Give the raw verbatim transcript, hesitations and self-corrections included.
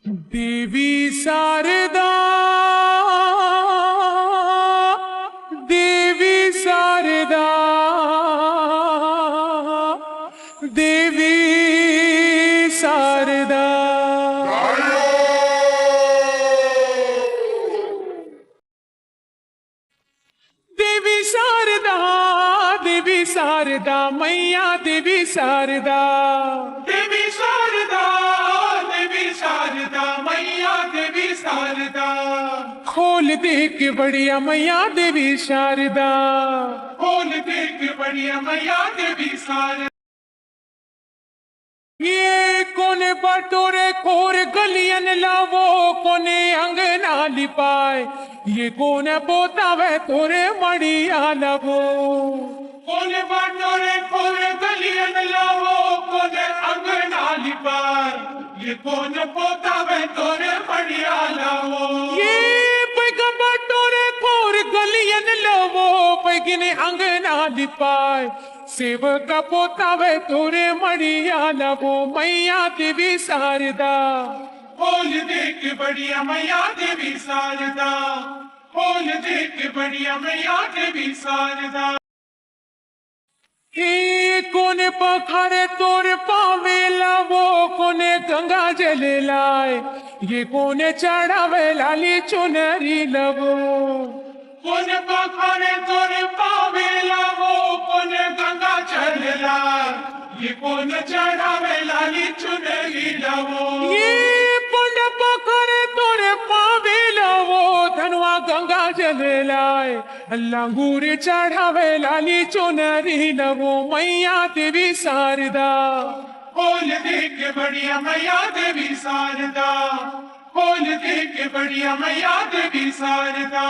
देवी शारदा, देवी शारदा, देवी शारदा। देवी शारदा, देवी शारदा, मैया देवी शारदा। देवी शारदा, देवी शारदा, मैया देवी शारदा। खोल दे केवड़िया मैया देवी शारदा। खोल दे केवड़िया मैया देवी शारदा। ये कोन बटोरे खोर गलियन ला, वो कोने अंगना लिपाए। ये कोन पोतावे तोरे मड़िया ला वो। कोन बटोरे खोर गलियन ला, वो कोने अंगना लिपाए। ये कोन पोतावे तोरे मड़िया ला वो। ये पैगंबर तोरे खोर गलियन ला वो, पैगिने अंगना लिपाए। सेवक पोतावे तोरे मड़िया ला वो मैया देवी शारदा। खोल दे केवड़िया मैया देवी शारदा। खोल दे केवड़िया मैया देवी शारदा। ए कोन पखारे तोर पावे ला वो, कोने गंगा जल लाए। ये कोने चढ़ावे लाली चुनरी ला वो। कोन पखारे तोर पावे ला वो, कोने गंगा जल लाए। ये कोन चढ़ावे लाली चुनरी ला वो। ये कोन पखारे तोर पावे ला वो, धनवा गंगा जल लाए। लंगूर चढ़ावे लाली चुनरी ला वो मैया देवी शारदा। खोल दे केवड़िया मैया देवी शारदा। खोल दे केवड़िया मैया देवी शारदा।